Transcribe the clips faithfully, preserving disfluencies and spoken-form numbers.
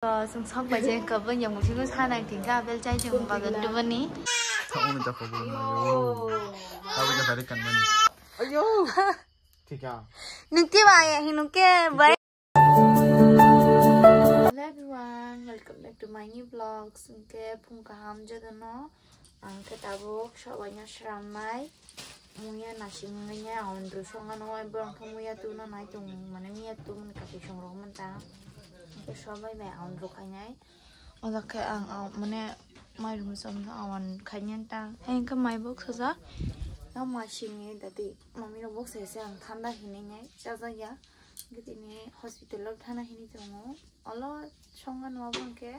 Chwng sok bai je kabo yang musingo sana tingka abel chai chwng bagan dubani. Thauni ta khobor mayo. Abo ja kare kanmani. Ayo. Thika. Nungti ba ya hinungke bai. Hello everyone, welcome back to my new vlogs. Hingke phung kaham jotono. Ang khe tabuk sobaino sramnai. Muya nasing wngya, ang dusong ano borok khe muya tuno nai tong mane muya tumani kati songrok manta. Hingke sobai bai ang rok khainai. Oda khe ang, ang mane mairum somno awan khainai ta. Hingke mai bok sajak. Ang masingni dati mami rok bok sese ang thanda hinai nai chajakya. Hingke tini hospital o thana hinwi tongo. Olo songa nw abo hwnkhe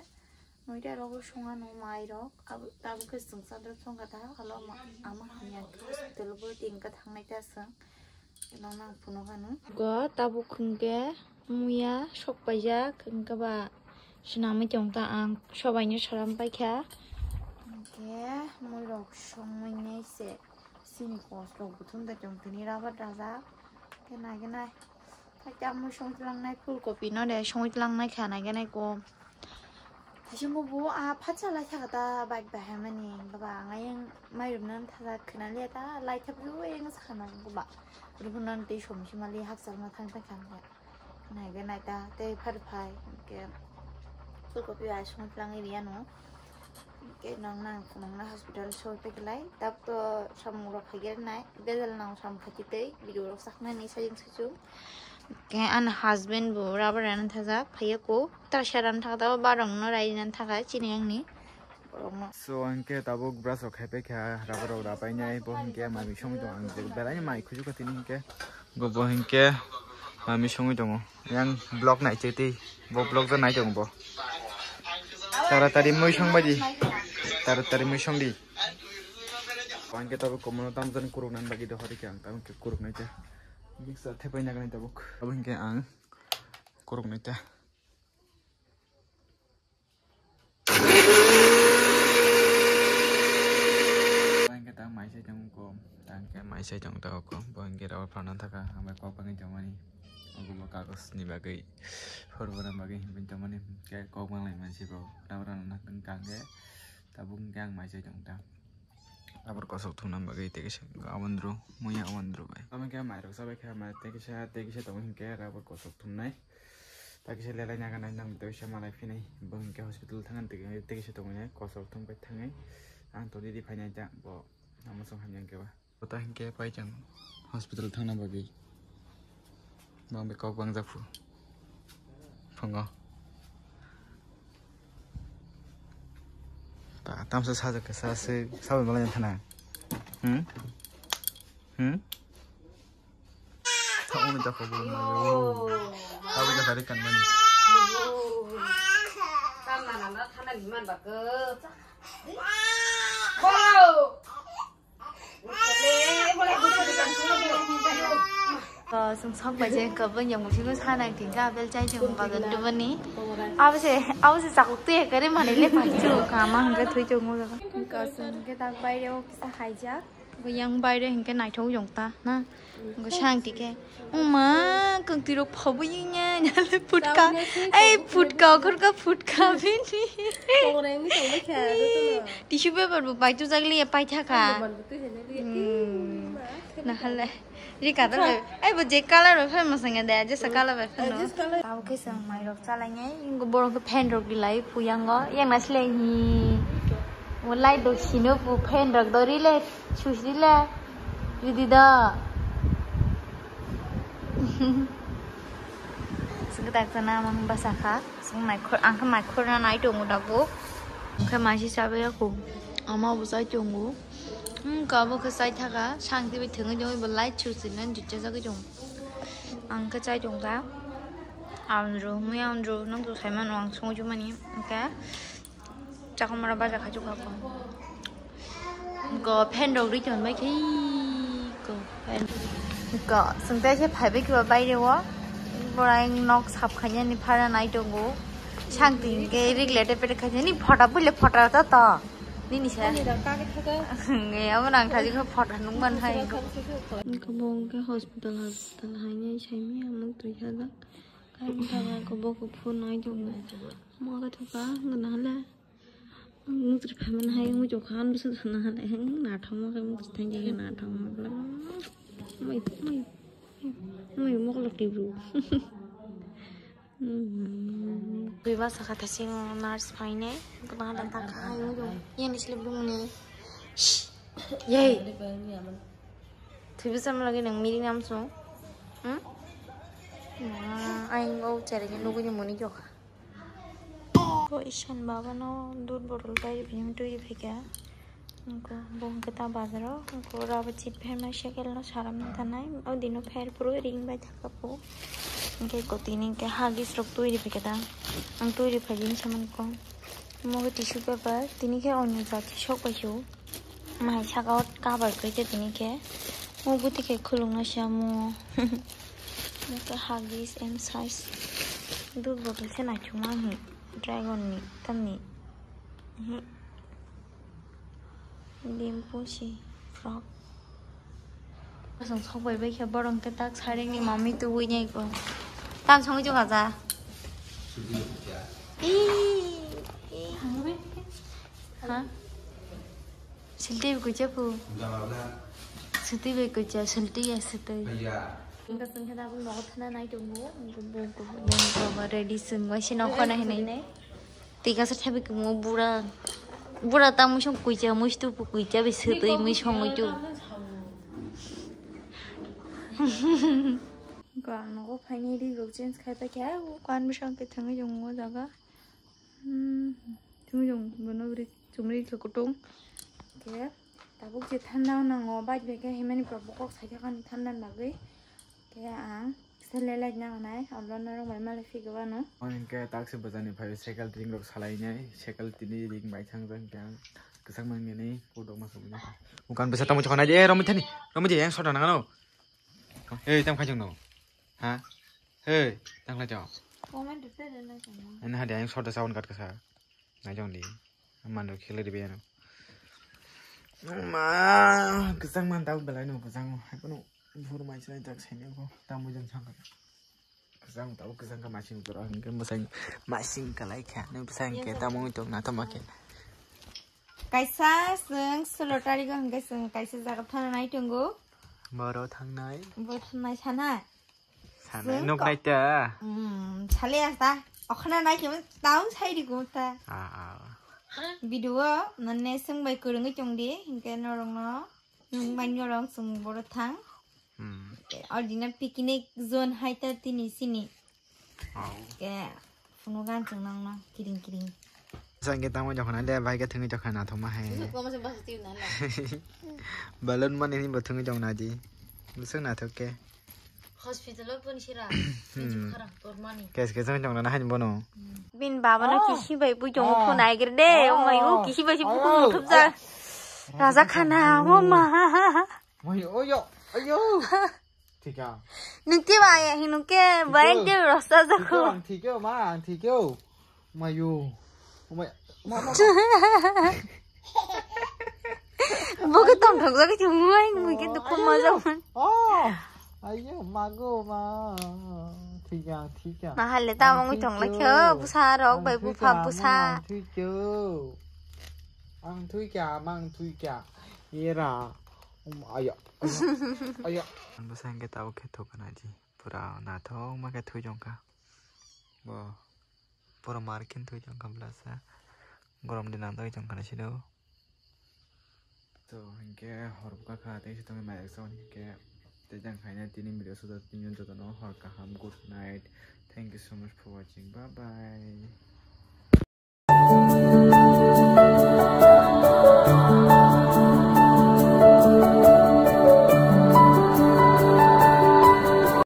noita rogo songa nw mai rok abo tabuk khe chwng chadra songkha ta olo ama hamya hospital bo tin khe thangnai ta chwng nang nang phunukha nw. Go tabuk hwnkhe muya sok paijak hwnkhe ba swnamwi tong ta ang sobaino salam paikha. Hwnkhe muirok songmani se. Sini kos rok buthum da tong tini rabar rajak. Kenai kenai. Thakya mui song tlang nai phul kopi no de song tlang nai kha nai kenai ko. Thasing bo bo a phatsa lai thaka ta bike bai hai mani baba ang ayang mai rum nan thajak khna le ta lai thap ju eng sa khana ko ba. Rubu nan tei som si mali hak sal ma thang thang khang. Nai ge nai ta tei phar phai ke phul kopi bai song tlang area no. Ke nang nang nang na hospital so pe kelai tap to samung rok hai ge nai bejal nang sam khati tei video rok sak nai ni sajing sujung. Ke an husband bo rubber an thajak phaiya ko ta sharan thak ta ba rong no rai nan thaka chini ang ni. So hingke tabuk brush rok khai paikha, rubber rok rapainai, bo hingke mami songwi tongo, ang je belai mai khuju kha tini hingke. Bo, bo hingke mami songwi tongo. Yang vlog nai cheti, bo vlog da nai tongo bo. Taratari mui song baidi, taratari mui song di. Bo hingke tabuk komono tamjani kuruk nan bagwi dohori khe ang tabuk khe kuruk nai ta. Mixer thepai nai tabuk. Abo hingke ang kuruk nai ta. Bo hingke tang mai sai tongo ko, tang khe mai sai tong tao ko, bo hingke rubber phalna thaka, ang bai kok bangwi tongmani, ogo bo kagos ni bagwi, phor bona bagwi hinwi tongmani, khe kok bang lai mansi bo, rubber rwna wngkha hingke, tabuk hingke ang mai sai tong ta. Rubber kosok thumna bagwi tei kisa abondro, muya abondro bai. Abo hingke mairok chabai kha, mai tei kisa, tei kisa tongo hingke rubber kosok thumnai. Takisa lelai naga nai nang tei kisa malai phinai. Bo hingke hospital thangani tei kisa tongwi nai kosok thumbai thangwi. Ang to didi phainai ta bo amo song hamya hingke ba. Bo ta hingke pai chang hospital thangna bagwi. Bang bai kok bang japhu. Phungo. Ta tamsa sajak sa se sabai malai thana. Hmm? Hmm? Thauni ta khobor mayo. Abo ja kare kanmani. Chwng sok bai je kabo yang musingo sana tingka abel chai chwng bagan dubani. Abo se, abo se chakuk twi kare mani le pachu kama hingke thwi chwng mo. Kasung ke tak bai reo kisa haijak. Bo yang baire hingke naithok jong ta na. Bo sang tike. Oma, kangtwi rok phabu yingya, nyale phutka. Ei, phutka, okhorka phutka bini. Tissue paper bo pai tujak liya pai thaka. Hmm. Nahale. Ri kadar bai. Ei, bo je color bai phai masanga de, je sa color bai phai no. Tao ke sang mai rok chalai ngai, ingo borok ke fan rok dilai phuyango, yang nasilai hi. Mo light do sino pu fan rok do rile, sus rile. Yudi do. Sengke tak sana mang basa kha. Seng naikhor, ang khe naikhor na nai tongo dago. Ang khe maisi chabai ya kho. Ama bo chai tongo. Hmm, kabo khe chai thaka. Sang tibi thengwi thengwi bo light sus rile jujajagwi tongo. Ang khe chai tongkha. Andro, mui andro, nokto saimano ang songwi jumani. Ang khe Chakhumara baja khachu kha ko. Go fan rok ri ton bai khe go fan. Go sung te khe phai bai khe bai re o. Borai nok sap khanya ni phara nai tongo. Sang tin ke rik lete pete khanya ni phota bule phota ta ta. Nini sa. Ani da ka ke thaka. Nge abo nang thali khe phota nung man hai. Ko bo ke hospital hospital hai nai sai mi amuk tui kha da. Kai thaka ko bo ko phone nai tongo. Moga thoka, gana hala. Mutri phaman hai, mui jokhan bisa thana hala, heng, na thama kai mutri thang jai na thama. Mai, mai, mai, mokla kibru. Biba sakha thasing nurse phaine, gana hala tak hai, mui jok. Yani slip dungni. Yay. Thwibi sam lagi nang miri nam sung. Hmm? Wah, aing o chere ni nugui ni muni jokha. Ko isan baba no dud bottle bai ri phim tui ri phika. Ko bo hwnkhe ta bazaro, ko raba chit pherma cycle no saram ni tanai. O dino pher puru ring bai thaka po. Hwnkhe ko tini hwnkhe hagis rok tui ri phika ta. Ang tui ri phai jini saman ko. Mo tissue paper, tini khe onyo jati sok bai su. Mai saka o cover khe tini khe. Mo buti khe khulung na siya mo. Mo khe huggies M size. Dud bottle se naithok ma hi. Dragon ni, tamni. Limpu si frog. Asong sok bai bai khe borong khe tak sareng ni mami tu ui nyai ko. Tam song ju gaja. Ih, ih. Ha? Silti bai kucha pu. Silti bai kucha, silti ya silti. Engka sengkhe tabuk nogo thana nai tongo. Engko bo, bo, bo, bo, ready sengbai se nokho nai hinai nai. Tei kasa thebi kumo bura. Bura ta muisong kuicha, muistu pu kuicha bai sotwi muisong muitu. Ko ang nogo phaini ri rok change khai paikha, o kan bwsang khe thangwi tongo o jaga. Hmm, thangwi tongo bono ri chumri khe kutung. Khe tabuk je thanda nango, bike bai khe himani borok bo kok saikha kani thanda bagwi. Khe ang sele light nanganai, olo norok bai malai phigwano. Hwnke taksi bwsani phai cycle ring rok salainai, cycle tini ring bai thang jang khe ang kwchak mangni photo ma sugui nai. Bukan bwsa tamo choknai, eh, romwi thani, romwi je yang soda nangano. Ei, tam khai chwngno. Ha? Hey, tang lai chong. Comment to say na chong. Ani hadi ayang soda sound kat kasa. Nai chong di. Amando khele di beno. Ma, kesang man tau belai no kesang. Hai kono bur mai chai tak sene ko. Tamu jang sang. Kesang tau kesang ka masing pura hingke masing masing kalai kha. Ne besang ke tamu tong na tama ke. Kaisa seng solo tarigo hingke seng kaisa jaga thana nai tongo. Boro thangnai. Boro thangnai sana. Sanai nok naita. Hmm, sale asta. Okhana nai kemo taun sai di gota. Ah, ah. Video o nonne seng bai kurungi chong di, hingke norong no. Nung mai norong sung boro thang. Hmm. Ordinary picnic zone hai ta tini sini. Oh. Ke phunu gan chwng nang no kiring kiring. Sangke tamo jokhan le bai ke thungwi jokhan na thoma hai. Balloon mani ni bo thungwi jokna di. Busuk na thok ke. Hospital o pun sira. Kharap tor mani. Kes kes thungwi jokna na hai bono. Bin baba no kisi bai bui jong phone ai gir de. Oh mai o kisi bai si buku muthupja. Raja khana o ma. Mai o yo. Ayo. Thika. Nung ti ba ya hinung ke bai de rosa jako. Ang thikyo ma, ang thikyo. Mayu. Umai. Ma, ma, ma. Bo ke tong thok jagi chumui mui ke dukhu ma jong. Oh. Ayo mago ma. Thika, thika. Ma hale ta mong tong la kyo busa rok bai bu pha busa. Ang thikyo. Ang thikyo, mang thikyo. Yera. Um, ayo. Ayo. Ang busa hingke tau khe thok na ji. Pura nathok ma khe thui jong kha. Bo pura mar khin thui jong kha blasa. Gorom de nang doi jong kha na sino. To hingke hor buka kha tei sitong mai ekso hingke te jang khaina tini video suda tini jotono hor kaham, good night. Thank you so much for watching. Bye bye.